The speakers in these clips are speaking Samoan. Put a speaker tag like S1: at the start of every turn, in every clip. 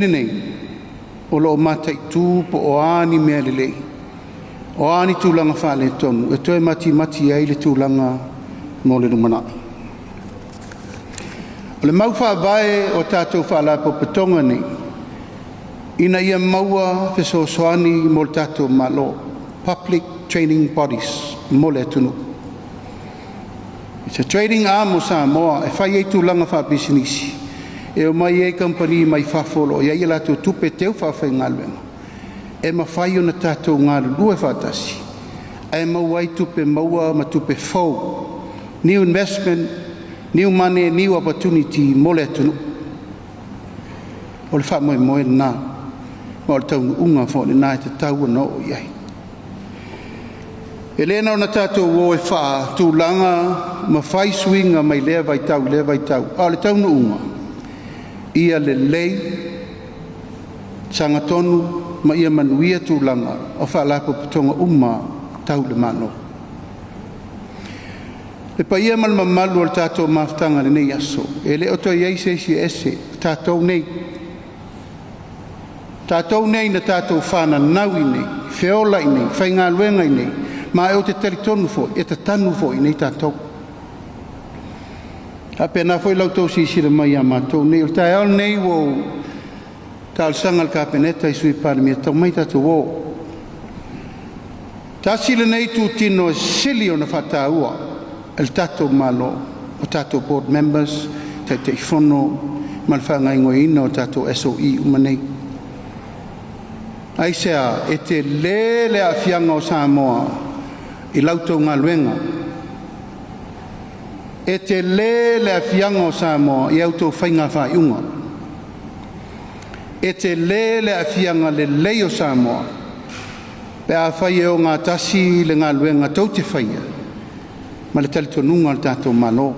S1: Lenei o lo o mataitu po o a ni mea lelei, o a ni tulaga faaletonu e toe matimati ai le tulaga mo le lumanai. O le mau faavae o tatou Faalapotopotoga nei, ina ia maua fesoasoani mo le tatou Malo, Public Training Bodies mo le atunuu. It's a trading arm o Samoa e fai ai tulaga faapisinisi e omai ai kamupani mai fafo o lo o i ai a latou tupe teu faafaigaluega e mafai ona tatou galulue faatasi ae maua ai tupe maua ma tupe fou, new investment, new money, new opportunity mo le atunuu. O le faamoemoe lena ma o le taunuuga foi lena e tatau ona oo i ai. E le na ona tatou o e faatulaga ma fai suiga mai lea vaitau i lea vaitau, a o le taunuuga ia lelei, sagatonu ma ia manuia tulaga o Faalapotopotoga uma tau le Malo. Le paia ma le mamalu o le tatou mafutaga i lenei aso, e le o toe i ai se isi e ese, o tatou nei. O tatou nei na tatou fananau i inei, feola i inei, faigaluega i inei, ma ou te talitonu foi e tatanu foi i inei tatou. E faapena foi la outou silasila mai ia matou nei. O le taeao lenei ua ou talosaga i le Kapeneta i le Sui Palemia, tau mai tatou o. Tasi lenei itutino e sili ona faataua e le tatou Malo o tatou Board Members, Taitaifono ma le faagaoioiga o tatou SOE uma nei. Aisea? E tele le aafiaga o Samoa i la outou galuega, e tele le aafiaga o Samoa i a outou faiga faaiuga, e tele le aafiaga lelei o Samoa pe afai e ogatasi le galuega tou te faia ma le talitonuga o le tatou Malo.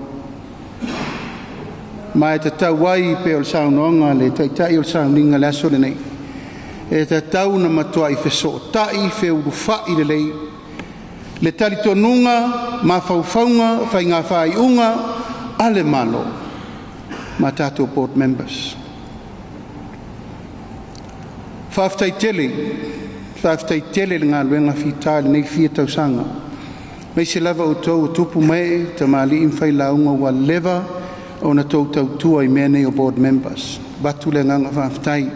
S1: Ma e tatau ai pei o le saunoaga a le Taitai o le sauniga i le aso lenei, e tatau ona matuai fesootai feulufai lelei le talitonuga, mafaufauga, faiga faaiuga a le Malo ma tatou Board Members. Faafetai tele, faafetai tele i le galuega fita i lenei fia tausaga, aemaise lava outou o tupu ma ee, tamalii ma failauga ua leva ona outou tautua i mea nei o Board Members. E avatu le agaga faafetai,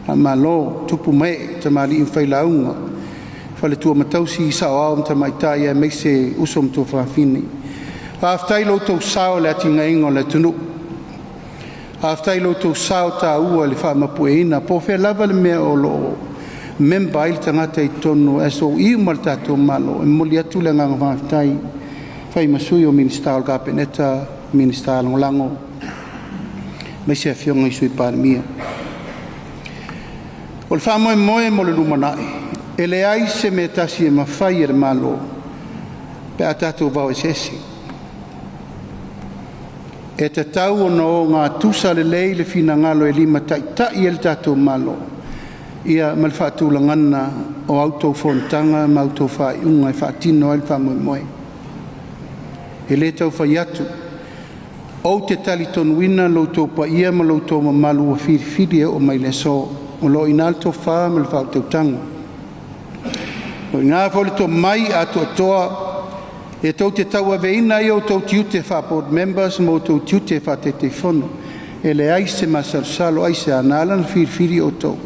S1: faamalo tupu ma ee, tamalii ma failauga, faletua ma tausi, saoao ma tamaitai aemaise uso ma tuafafine. Faafetai i lo outou sao i le atinaeina o le atunuu. Faafetai i lo outou sao taua i le faamapueina po o fea lava le mea o lo o member ai le tagata i totonu o SOE ma le tatou Malo. E momoli atu le agaga faafetai e fai ma sui o Minisita o le Kapeneta, Minisita Lagolago aemaise afioga i Sui Palemia. O le faamoemoe mo le lumanai, e leai se mea tasi e mafai e le Malo pe a tatou vao eseese. E tatau ona ogatusa lelei le finagalo e limataitai ai le tatou Malo ia ma le faatulagaga o a outou fonotaga ma a outou faaiuga e faatino ai le faamoemoe. E le tau fai atu, ou te talitonuina lo outou paia ma lo outou mamalu ua filifili e oo mai i le aso. O lo o i ina le tofa ma le faautautaga, o i ina foi le tomai atoatoa e tou te tauaveina ai outou tiute faa-Board Members ma outou tiute faa-Taitaifono. E leai se masalosalo. Aisea? Na ala ona filifili outou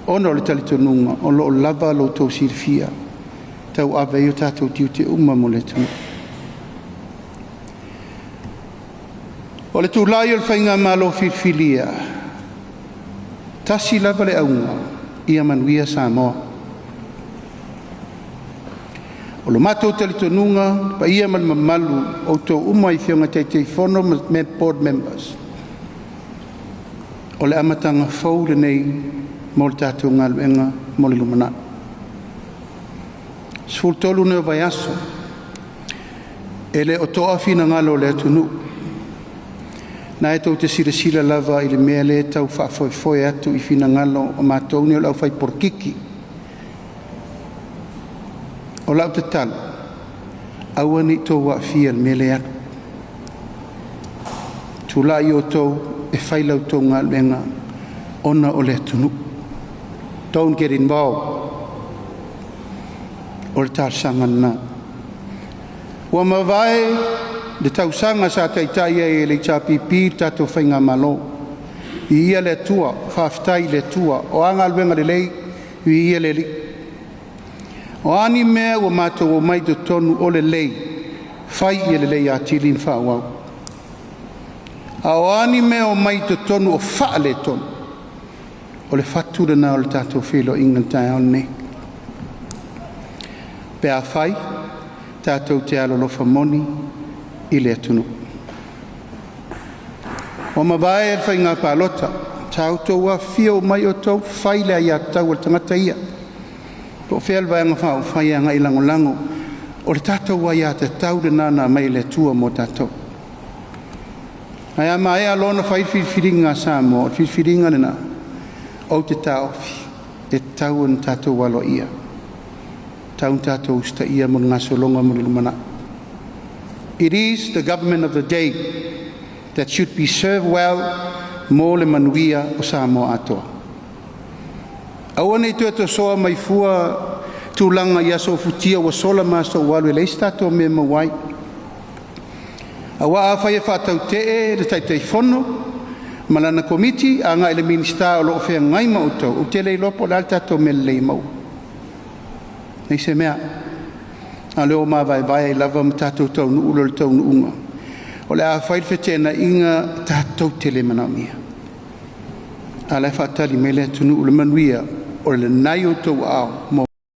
S1: ona o le talitonuga o lo o lava lo outou silafia e tauave ai o tatou tiute uma mo le atunuu. O le tulai o le Faigamalo filifilia, tasi lava le auga, ia manuia Samoa. O lo matou talitonuga, paia ma le mamalu o outou uma i Afioga i Taitaifono ma Board Members, o le amataga fou lenei mo le tatou galuega mo le lumanai. 13 nei o vaiaso, e le o toa finagalo o le atunuu, na e tou te silasila lava i le mea lea e tau faafoefoe atu i finagalo o matou nei o le aufai polokiki. O lau tatalo, aua nei outou aafia i le mea lea e alu. Tulai outou e fai la outou galuega ona o le atunuu. Don't get involved. O le talosaga lena. Ua mavae le tausaga sa taitai ai e le HRPP le tatou Faigamalo, viia le Atua, faafetai i le Atua, o a galuega lelei, viia le Alii. O a ni mea ua matou omai i totonu o lelei, fai ia lelei atili ma faaauau. A o a ni mea e omai i totonu o faaletonu, o le fatu lena o le tatou feiloaiga i le taeao lenei. Pe afai tatou te alolofa moni i le atunuu. Ua mavae le Faiga Palota, sa outou afifio uma mai outou fai le aiatatau a le tagata ia, po o fea le Vaega Faaupufai e agai e lagolago. O le tatou aiatatau lena na aumai e le Atua mo tatou. Ae a maea loa ona fai le filifiliga a Samoa, o le filifiliga lena, ou te taofi e tatau ona tatou aloaia, e tatau ona tatou usitaia mo le gasologa mo le lumanai. It is the government of the day that should be served well mo le manuia o Samoa atoa. Aua ne i toe tosoa mai fua tulaga i aso futia ua sola ma aso ua alu e leai se tatou mea e maua ai. Aua afai e faatautee le Taitaifono ma lana Komiti agai le Minisita o lo o feagai ma outou, ou te le iloa po o le a le tatou mea lelei e maua. E leai se mea, na o le o mavaevae ai lava ma tatou taunuu loa i le taunuuga o le a fai le feteenaiga tatou te le manaomia. A o la e faatali mai le atunuu i le manuia o lena e i outou aao mo